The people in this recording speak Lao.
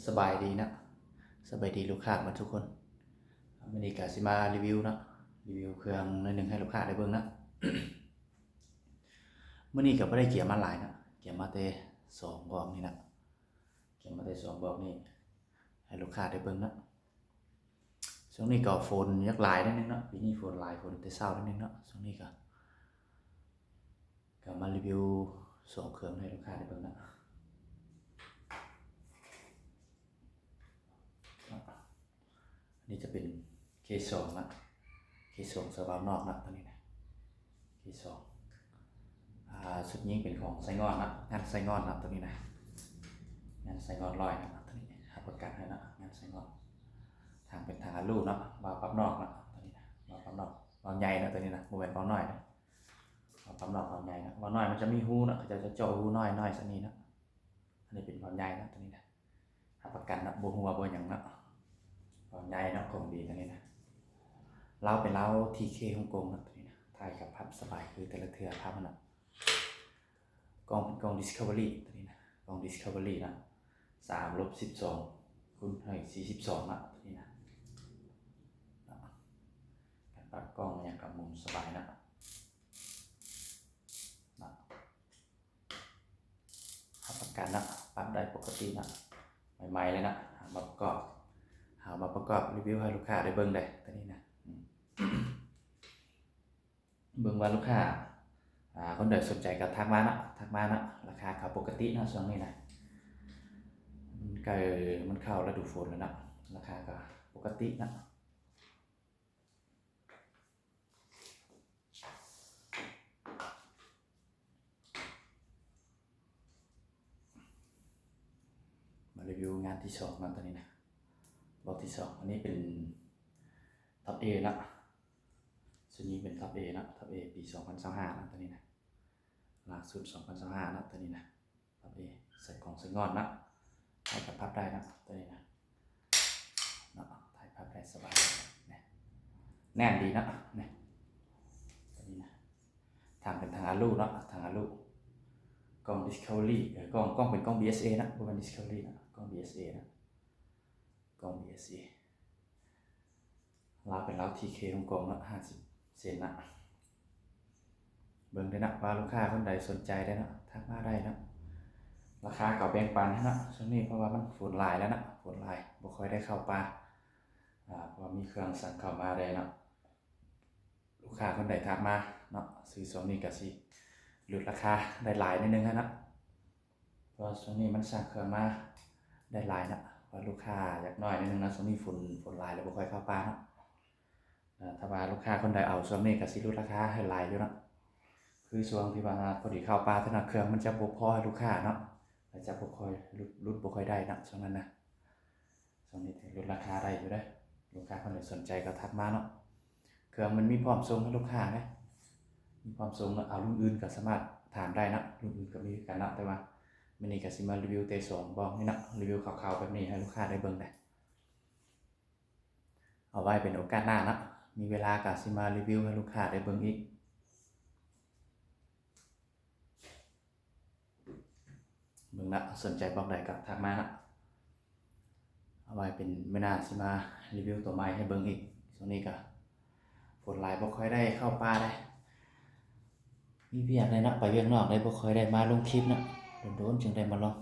ສະບາຍດີນະ ສະບາຍດີລູກຄ້າໝົດທຸກຄົນ. ມື້ນີ້ກະຊິມາຣີວິວເນາະ ຣີວິວເຄື່ອງໜ້ອຍໜຶ່ງໃຫ້ລູກຄ້າໄດ້ເບິ່ງເນາະ. ມື້ນີ້ກະບໍ່ໄດ້ກຽມມາຫຼາຍເນາະ ກຽມມາແຕ່ສອງບອກນີ້ເນາະ ກຽມມາແຕ່ສອງບອກນີ້ໃຫ້ລູກຄ້າໄດ້ເບິ່ງເນາະ. ຊ່ວງນີ້ກະຝົນຢາກຫຼາຍໜ້ອຍໜຶ່ງເນາະ ປີນີ້ຝົນຫຼາຍ ຝົນແຕ່ເຊົ້າໜ້ອຍໜຶ່ງເນາະ. ຊ່ວງນີ້ກະ ກະມາຣີວິວສອງເຄື່ອງໃຫ້ລູກຄ້າໄດ້ເບິ່ງເນາະ. ອັນນີ້ຈະເປັນເຄສອງເນາະ ເຄສອງສະເພາະນອກເນາະ ຕົວນີ້ນະ ເຄສອງ ອ່າ ຊຸດຍິງເປັນຂອງໄຊງ່ອນເນາະ ງານໄຊງ່ອນເນາະ ຕົວນີ້ນະ ງານໄຊງ່ອນຮ້ອຍເນາະ ຕົວນີ້ຮັບປະກັນໃຫ້ເນາະ ງານໄຊງ່ອນ. ຖັງເປັນຖັງອາລູເນາະ ວາວປັບນອກເນາະ ຕົວນີ້ນະ ວາວປັບນອກ ວາວໃຫຍ່ເນາະ ຕົວນີ້ນະ ບໍ່ແມ່ນວາວນ້ອຍເນາະ ວາວປັບນອກ ວາວໃຫຍ່ເນາະ. ວາວນ້ອຍມັນຈະມີຮູເນາະ ເຂົາເຈົ້າຈະເຈາະຮູນ້ອຍໆ ສ່ຳນີ້ເນາະ. ອັນນີ້ເປັນວາວໃຫຍ່ເນາະ ຕົວນີ້ນະ ຮັບປະກັນເນາະ ບໍ່ຮົ່ວບໍ່ຫຍັງເນາະ ວາວໃຫຍ່ເນາະ ຂອງດີຕົວນີ້ນະ. ລາວເປັນລາວທີເຄຮົງກົງເນາະ ຕົວນີ້ນະ ຖ່າຍກັບພັບສະບາຍ ຄືແຕ່ລະເທື່ອພັບມັນເນາະ. ກ້ອງເປັນກ້ອງດິສຄັຟເວີຣີຕົວນີ້ນະ ກ້ອງດິສຄັຟເວີຣີນະ ສາມລົບສິບສອງຄູນໃຫ້ສີ່ສິບສອງນະ ຕົວນີ້ນະ. ການປັບກ້ອງຫຍັງກະໝູນສະບາຍນະ ນະ ຮັບປະກັນນະ ປັບໄດ້ປົກກະຕິນະ ໃໝ່ໆ ເລີຍນະ. ເອົາມາປະກອບ ເອົາມາປະກອບຣີວິວໃຫ້ລູກຄ້າໄດ້ເບິ່ງເດ້ ຕົວນີ້ນະ. ເບິ່ງວ່າລູກຄ້າ ອ່າ ຄົນໃດສົນໃຈກະທັກມາເນາະ ທັກມາເນາະ. ລາຄາກະປົກກະຕິເນາະ ຊ່ວງນີ້ນະ ມັນໃກ້ ມັນເຂົ້າລະດູຝົນແລ້ວເນາະ ລາຄາກະປົກກະຕິເນາະ. ມາຣີວິວງານທີສອງເນາະ ຕົວນີ້ນະ ບອກທີສອງ. ອັນນີ້ເປັນທັອບເອເນາະ ຊຸດນີ້ເປັນທັອບເອເນາະ ທັອບເອປີສອງພັນຊາວຫ້າເນາະ ຕົວນີ້ນະ ລ່າສຸດສອງພັນຊາວຫ້າເນາະ ຕົວນີ້ນະ. ພັບເອ ໃສ່ກ່ອງໃສ່ງ່ອນເນາະ ຖ່າຍກັບພັບໄດ້ເນາະ ຕົວນີ້ນະ ເນາະ ຖ່າຍພັບໄດ້ສະບາຍ ແໜ້ນດີເນາະ ນີ້ ຕົວນີ້ນະ. ຖັງເປັນຖັງອາລູເນາະ ຖັງອາລູ ກ້ອງດິສຄັຟເວີຣີ ເອີ ກ້ອງ ກ້ອງເປັນກ້ອງບີເອສເອເນາະ ບໍ່ແມ່ນດິສຄັຟເວີຣີເນາະ ກ້ອງບີເອສເອເນາະ ກ້ອງບີເອສເອ. ລາວເປັນລາວທີເຄຮົງກົງເນາະ ຫ້າສິບເຊັນນະ. ເບິ່ງເດີນະ ວ່າລູກຄ້າຄົນໃດສົນໃຈເດີນະ ທັກມາໄດ້ເນາະ. ລາຄາກະແບ່ງປັນໃຫ້ເນາະ ຊ່ວງນີ້ ເພາະວ່າມັນຝົນຫຼາຍແລ້ວເນາະ ຝົນຫຼາຍ ບໍ່ຄ່ອຍໄດ້ເຂົ້າປ່າ ອ່າ ເພາະວ່າມີເຄື່ອງສັ່ງເຂົ້າມາໄດ້ເນາະ. ລູກຄ້າຄົນໃດທັກມາເນາະ ຊື້ຊ່ວງນີ້ກະຊິຫຼຸດລາຄາໄດ້ຫຼາຍໜ້ອຍໜຶ່ງຫັ້ນນະ. ເພາະວ່າຊ່ວງນີ້ມັນສັ່ງເຄື່ອງມາໄດ້ຫຼາຍນະ ວ່າລູກຄ້າຢາກໜ້ອຍໜ້ອຍໜຶ່ງນະ ຊ່ວງນີ້ຝົນ ຝົນຫຼາຍແລ້ວບໍ່ຄ່ອຍເຂົ້າປ່າເນາະ. ເອີ ຖ້າວ່າລູກຄ້າຄົນໃດເອົາຊ່ວງນີ້ກະຊິຫຼຸດລາຄາໃຫ້ຫຼາຍຢູ່ເນາະ ຄືຊ່ວງທີ່ວ່າພໍດີເຂົ້າປ່າເທົ່ານັ້ນ ເຄື່ອງມັນຈະບໍ່ພໍໃຫ້ລູກຄ້າເນາະ ແລ້ວຈະບໍ່ຄ່ອຍຫຼຸດ ຫຼຸດບໍ່ຄ່ອຍໄດ້ເນາະ ຊ່ວງນັ້ນນະ. ຊ່ວງນີ້ຖືຫຼຸດລາຄາໄດ້ຢູ່ເດ້ ລູກຄ້າຄົນໃດສົນໃຈກະທັກມາເນາະ. ເຄື່ອງມັນມີພ້ອມສົ່ງໃຫ້ລູກຄ້າເດ້ ມີພ້ອມສົ່ງເນາະ. ເອົາ ລຸ້ນອື່ນກະສາມາດຖາມໄດ້ເນາະ ລຸ້ນອື່ນກະມີຄືກັນເນາະ ແຕ່ວ່າມື້ນີ້ກະຊິມາຣີວິວແຕ່ສອງບອກນີ້ເນາະ ຣີວິວຄ່າວໆແບບນີ້ໃຫ້ລູກຄ້າໄດ້ເບິ່ງໄດ໋. ເອົາໄວ້ເປັນໂອກາດໜ້າເນາະ ມີເວລາກະຊິມາຣີວິວໃຫ້ລູກຄ້າໄດ້ເບິ່ງອີກ. ເບິ່ງລະ ສົນໃຈບອກໃດກະທັກມາເນາະ ເອົາໄວ້ເປັນມື້ໜ້າຊິມາຣີວິວໂຕໃໝ່ໃຫ້ເບິ່ງອີກ. ຊ່ວງນີ້ກະຝົນຫຼາຍ ບໍ່ຄ່ອຍໄດ້ເຂົ້າປ່າໄດ໋ ມີວຽກແດ່ເນາະ ໄປວຽກນອກໄດ້ ບໍ່ຄ່ອຍໄດ້ມາລົງຄລິບເນາະ ດົນໆຈຶ່ງໄດ້ມາລົງ.